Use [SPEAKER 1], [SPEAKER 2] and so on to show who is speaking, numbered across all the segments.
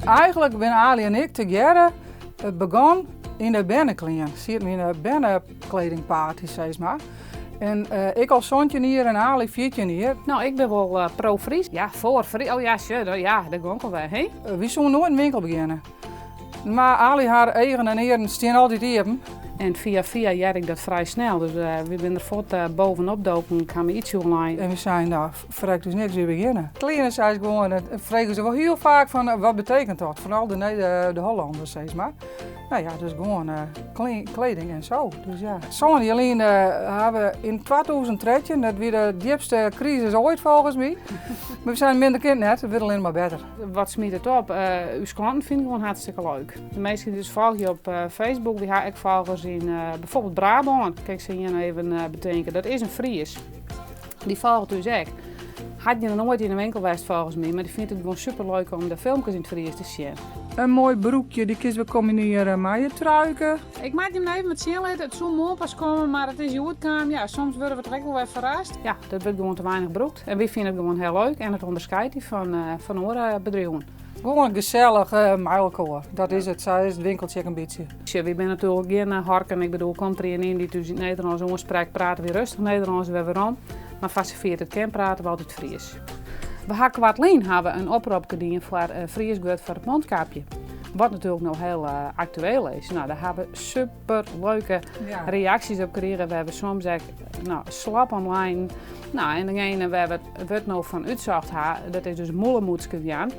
[SPEAKER 1] Eigenlik binne Ali en ik tegearre begûn yn de berneklean. Sieten we yn de bernekledingparty, sis mar. En ik al 17 jier en Ali 14 jier.
[SPEAKER 2] No, ik bin wol pro-Frysk. Ja, foar Frysk. Oh ja, sjoch, ja, dêr gong ik alwer, hè?
[SPEAKER 1] Wy soene noait in winkel begjinne. Mar Ali har eagen en earen stean altyd iepen.
[SPEAKER 2] En fia fia hearde ik dat frij snel, dus wy binne der fuort bovenop doken. Ik ha my ytsje oerlein.
[SPEAKER 1] En wy seinen, no, ferrekt ús niks, wy begjinne. Klean is gewoan, dat fregen se wol hiel faak fan, wat betekent dat? Foaral de Hollanders, sis mar. No ja, dus gewoan kleding en zo. Dus ja. Sân jier lyn ha we yn 2013, dat wie de djipste krisis oait folgens my. Mar we seinen, minder kin it net, it wurdt allinne mar better.
[SPEAKER 2] Wat smyt it op? Us klanten fine it gewoan hartstikke leuk. De minsken dy't ús folgje op Facebook, wy ha ek folgers yn bijvoorbeeld Brabân, kin ik sa ien even betinke. Dat is in Fries. Dy folget ús ek. Hat noch noait yn de winkel west folgens my, mar dy fynt it gewoan superleuk om de filmkes yn it Fries te sjen.
[SPEAKER 1] In moai broekje, dy kinst wer kombinearje mei je truike.
[SPEAKER 2] Ik moat jim even wat sjen litte. It soe moarn pas komme, mar it is hjoed kaam. Ja, soms wurde we toch ek wol wer ferrast. Ja, dat wurdt gewoan te weinich brûkt. En wy fine it gewoan hiel leuk en it ûnderskeidt dy fan oare bedriuwen.
[SPEAKER 1] Gewoan gesellich mei elkoar. Dat is it, sa is it winkeltsje ek in bytsje.
[SPEAKER 2] Sjoch, wy binne natuerlik gjin harken. Ik bedoel, komt der ien yn dy't ús yn it Nederlânsk oansprekt, prate wy rêstich Nederlânsk wer werom. Mar foar safier't it kin, prate we altyd Fries. We ha koartlyn hawwe in opropke dien foar Frysk wurd foar it mondkapje. Wat natuerlik no hiel aktueel is. No, dêr ha we superleuke reaksjes op krigen, wêr't we soms ek no, slap om leinen. No, en degene wêr't we it wurd no fan útsocht ha, dat is dus mûlemûtske jaan.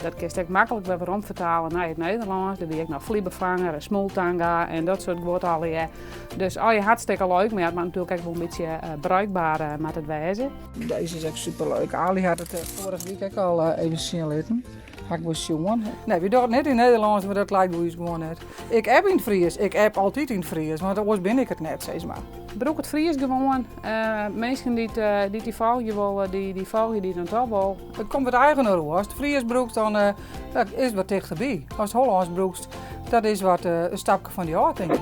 [SPEAKER 2] Dat kinst ek maklik wer werom fertale nei it Nederlânsk. Der wie ek noch fliebefanger en smoeltanga en dat soart guod allegear. Dus allegear hartstikke leuk, mar ja, it moat natuerlik ek wol in bytsje bruikber moat it wêze.
[SPEAKER 1] Dizze is ek superleuk. Ali hat it foarige wike ek al even sjen litten. Ha ik wol sjoen. Nee, wy dogge it net yn Nederlânsk, want dat leit by ús gewoan net. Ik app yn it Fries. Ik app altyd yn it Fries, want oars bin ik it net, sis mar.
[SPEAKER 2] Brûk it Fries gewoan. Minsken dy't dy folgje wolle, dy folgje dy dan toch wol.
[SPEAKER 1] It komt wat eigener oer. Ast Fries brûkst, dan is it wat tichterby. Ast Hollânsk brûkst, dat is wat in stapke fan dy ôf, tink ik.